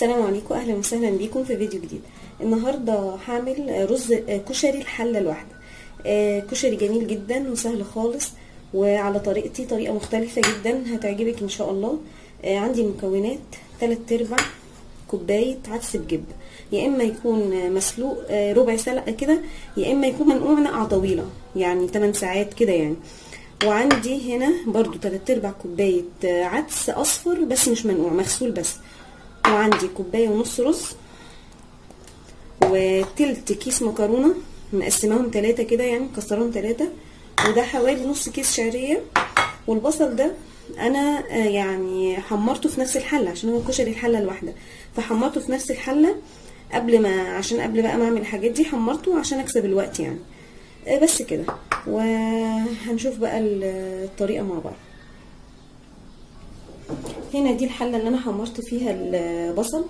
السلام عليكم، اهلا وسهلا بيكم في فيديو جديد. النهارده هعمل رز كشري الحلة الواحدة. كشري جميل جدا وسهل خالص وعلى طريقتي، طريقه مختلفة جدا هتعجبك ان شاء الله. عندي المكونات 3/4 كوباية عدس بجبه، يا اما يكون مسلوق ربع سلقه كده، يا اما يكون منقوع نقعه طويلة يعني 8 ساعات كده يعني. وعندي هنا برضو 3/4 كوباية عدس اصفر بس مش منقوع، مغسول بس. وعندي 1.5 كوباية رز، وتلت كيس مكرونه مقسماهم 3 كده يعني مكسراهم 3، وده حوالي نص كيس شعرية. والبصل ده انا يعني حمرته في نفس الحلة عشان هو كشري الحلة الواحدة، فحمرته في نفس الحلة قبل ما، عشان قبل بقى ما اعمل الحاجات دي حمرته عشان اكسب الوقت يعني. بس كده، وهنشوف بقى الطريقة مع بعض. هنا دي الحلة اللي انا حمرت فيها البصل.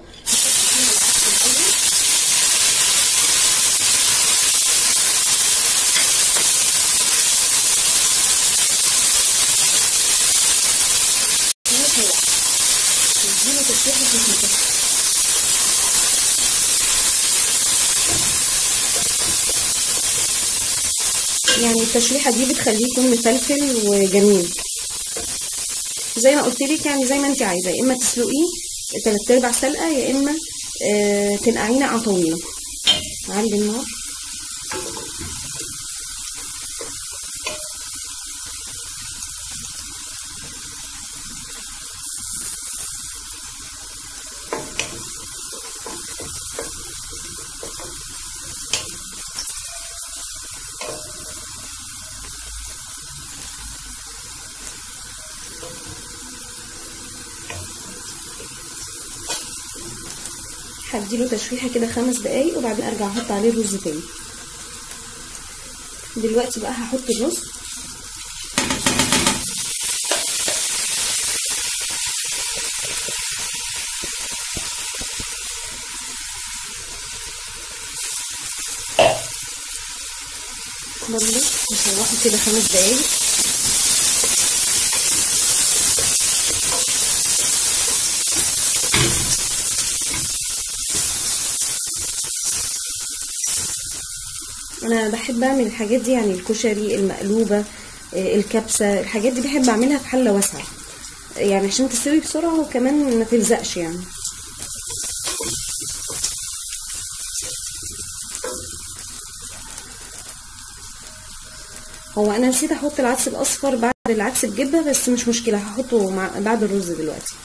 يعني التشويحه دي بتخليه يكون مفلفل وجميل زي ما قلت لك، يعني زي ما انت عايزه، يا اما تسلقيه 3/4 سلقه، يا اما تنقعيه نقعه طويلة. علي النار. هديله تشويحه كده 5 دقايق وبعدين ارجع احط عليه الرز تاني. دلوقتي بقى هحط الرز. برضه هشوحه كده 5 دقايق. انا بحب اعمل الحاجات دي، يعني الكشري، المقلوبة، الكبسه، الحاجات دي بحب اعملها في حله واسعة يعني عشان تستوي بسرعة وكمان ما تلزقش يعني. هو انا نسيت احط العدس الاصفر بعد العدس بجبه، بس مش مشكلة، هحطه مع بعد الرز دلوقتي.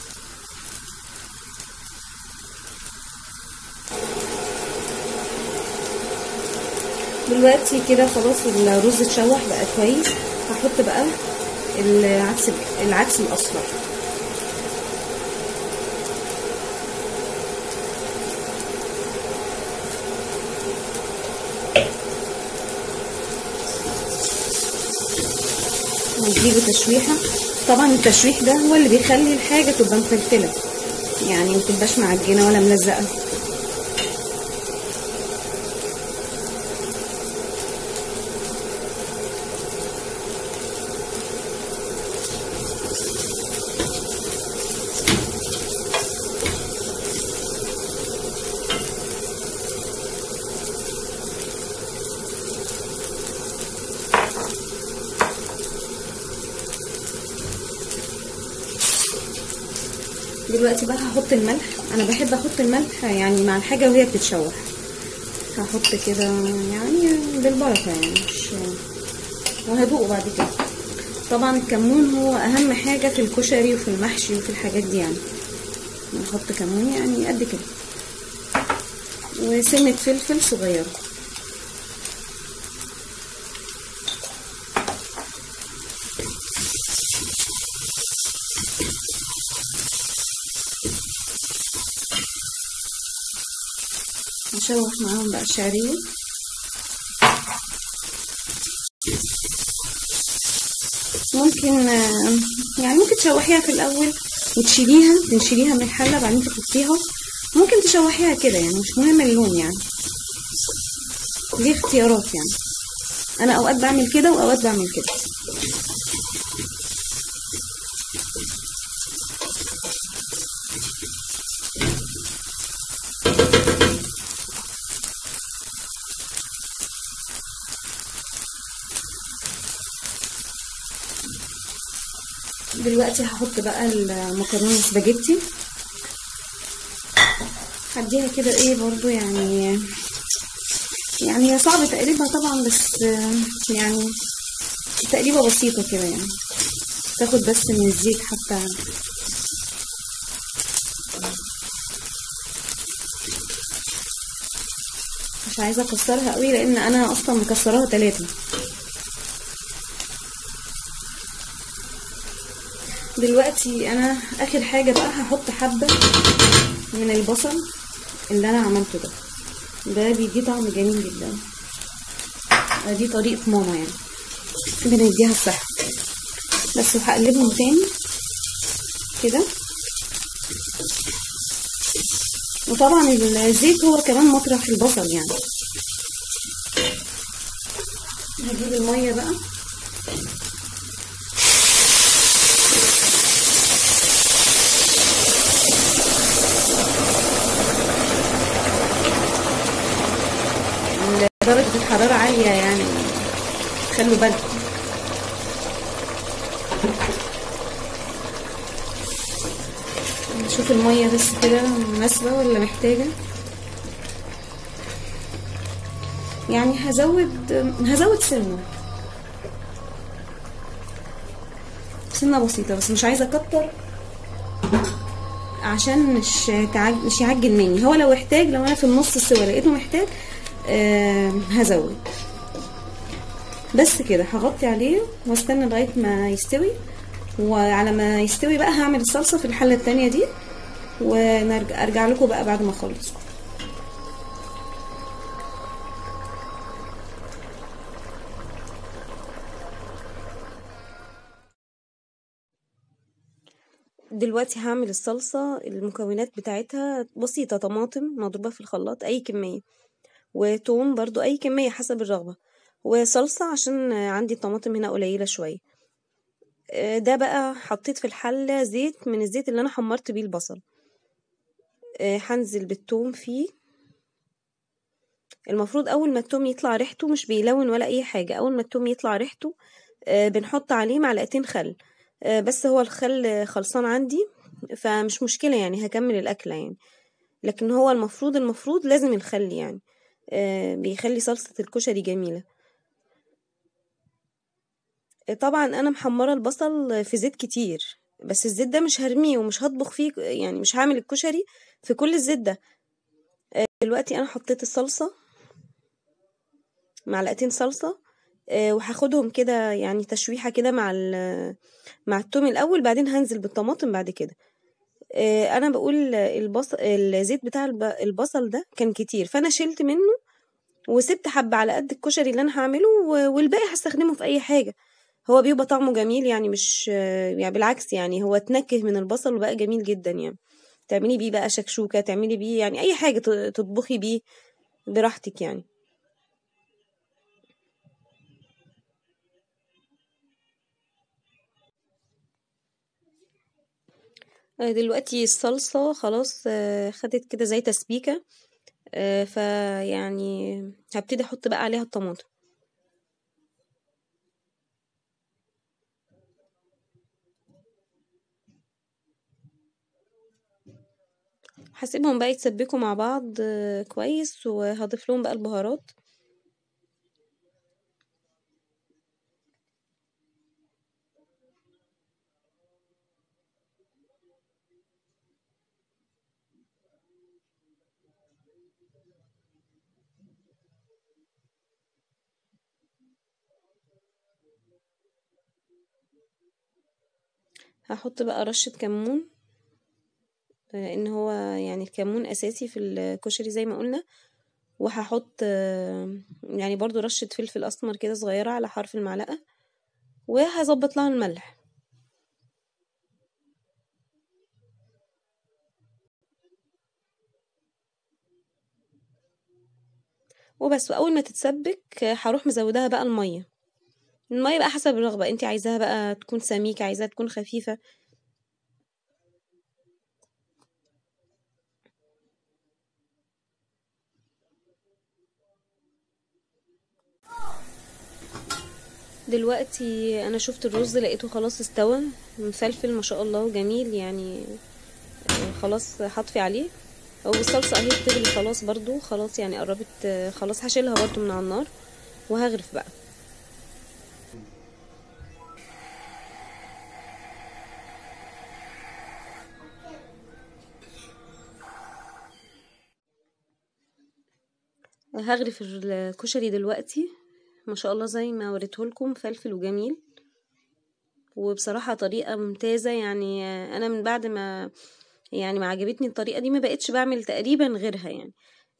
دلوقتي كده خلاص الرز اتشوح بقى كويس. هحط بقى العدس الاصفر. ونديله تشويحه. طبعا التشويح ده هو اللي بيخلي الحاجة تبقى مفلفله، يعني ما تبقاش معجنه ولا ملزقه. دلوقتي بقى هحط الملح. انا بحب احط الملح يعني مع الحاجة وهي بتتشوح، هحط كده يعني بالبركة يعني، مش وهدوقه بعد كده. طبعا الكمون هو اهم حاجة في الكشري وفي المحشي وفي الحاجات دي يعني. نحط كمون يعني قد كده، وسنة فلفل صغيرة. نشوح معاهم بقى الشعرية. ممكن يعني ممكن تشوحيها في الاول وتشيليها، تنشيليها من الحلة بعدين تحطيها، ممكن تشوحيها كده يعني، مش مهم اللون يعني، دي اختيارات يعني. انا اوقات بعمل كده واوقات بعمل كده. دلوقتي هحط بقى المكرونه سباجيتي، هديها كده ايه برضو، يعني هي صعب تقليبها طبعا، بس يعني تقليبه بسيطة كده، يعني تاخد بس من الزيت حتى. مش عايزه اكسرها قوي لان انا اصلا مكسراها 3. دلوقتي انا اخر حاجة بقى هحط حبه من البصل اللي انا عملته ده، ده بيدي طعم جميل جدا. دي طريقه ماما يعني، بنديها الصحة بس. وهقلبهم تاني كده. وطبعا الزيت هو كمان مطرح البصل يعني. هجيب المية بقى، درجة الحرارة عالية يعني، خلوا بالكم. نشوف المية بس كده مناسبة ولا محتاجة. يعني هزود سنة بسيطة بس، مش عايزة اكتر عشان مش يعجن مني. هو لو احتاج، لو انا في النص سوا لقيته محتاج هزود. بس كده هغطي عليه واستنى لغاية ما يستوي. وعلى ما يستوي بقى هعمل الصلصه في الحلة التانية دي، ونرجع ارجع لكم بقى بعد ما اخلص. دلوقتي هعمل الصلصه. المكونات بتاعتها بسيطة، طماطم مضروبة في الخلاط اي كمية، وتوم برضو اي كمية حسب الرغبة، وصلصه عشان عندي الطماطم هنا قليله شوية. ده بقى حطيت في الحلة زيت من الزيت اللي انا حمرت بيه البصل. هنزل بالتوم فيه. المفروض اول ما التوم يطلع ريحته، مش بيلون ولا اي حاجة، اول ما التوم يطلع ريحته بنحط عليه معلقتين خل. بس هو الخل خلصان عندي فمش مشكلة يعني، هكمل الاكلة يعني. لكن هو المفروض لازم الخل يعني، بيخلي صلصه الكشري جميلة. طبعا انا محمرة البصل في زيت كتير، بس الزيت ده مش هرميه ومش هطبخ فيه يعني، مش هعمل الكشري في كل الزيت ده. دلوقتي انا حطيت الصلصه، معلقتين صلصه، وهاخدهم كده يعني تشويحه كده مع التوم الاول، بعدين هنزل بالطماطم بعد كده. انا بقول الزيت بتاع البصل ده كان كتير، فانا شلت منه وسبت حبه على قد الكشري اللي انا هعمله، والباقي هستخدمه في اي حاجة. هو بيبقى طعمه جميل يعني، مش يعني بالعكس يعني، هو اتنكه من البصل وبقى جميل جدا يعني. تعملي بيه بقى شكشوكه، تعملي بيه يعني اي حاجة، تطبخي بيه براحتك يعني. دلوقتي الصلصه خلاص خدت كده زي تسبيكه، فيعني هبتدي احط بقى عليها الطماطم. هسيبهم بقى يتسبكوا مع بعض كويس، وهضيف لهم بقى البهارات. هحط بقى رشة كمون، ان هو يعني الكمون اساسي في الكشري زي ما قلنا. وهحط يعني برضو رشة فلفل اسمر كده صغيرة على حرف المعلقة، وهظبط لها الملح. وبس. واول ما تتسبك هروح مزوداها بقى المية. المية بقى حسب الرغبة، انتي عايزاها بقى تكون سميكة، عايزاها تكون خفيفة. دلوقتي انا شفت الرز لقيته خلاص استوى، مفلفل ما شاء الله وجميل يعني. خلاص هطفي عليه. والصلصه اهي بتغلي خلاص برضو، خلاص يعني قربت، خلاص هشيلها برضو من على النار وهغرف بقى. هغرف الكشري دلوقتي ما شاء الله زي ما وريتهولكم، فلفل وجميل، وبصراحة طريقة ممتازة. يعني انا من بعد ما يعني ما عجبتني الطريقة دي ما بقتش بعمل تقريبا غيرها، يعني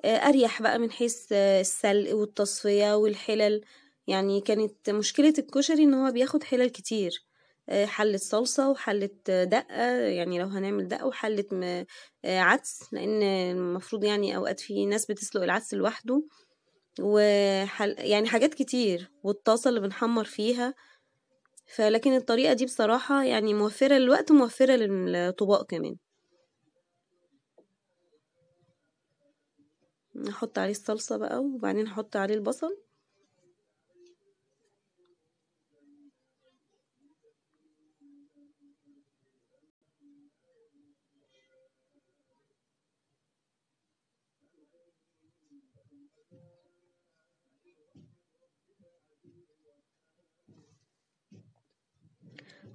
اريح بقى من حيث السلق والتصفية والحلل. يعني كانت مشكلة الكشري ان هو بياخد حلل كتير، حلة صلصة وحلة دقة، يعني لو هنعمل دقة، وحلة عدس، لان المفروض يعني اوقات في ناس بتسلق العدس لوحده، يعني حاجات كتير، والطاسة اللي بنحمر فيها. فلكن الطريقة دي بصراحة يعني موفرة للوقت وموفرة للطباق كمان. نحط عليه الصلصة بقى، وبعدين نحط عليه البصل.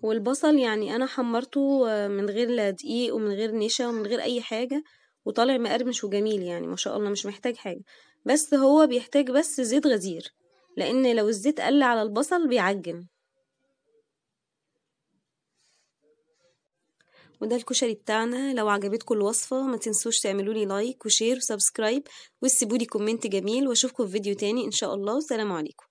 والبصل يعني انا حمرته من غير لا دقيق ومن غير نشا ومن غير اي حاجة، وطالع مقرمش وجميل يعني ما شاء الله، مش محتاج حاجة. بس هو بيحتاج بس زيت غزير، لان لو الزيت قل على البصل بيعجن. وده الكشري بتاعنا. لو عجبتكم الوصفة ما تنسوش تعملوا لي like و share و subscribe، وتسيبوا لي comment جميل، واشوفكم في فيديو تاني ان شاء الله. والسلام عليكم.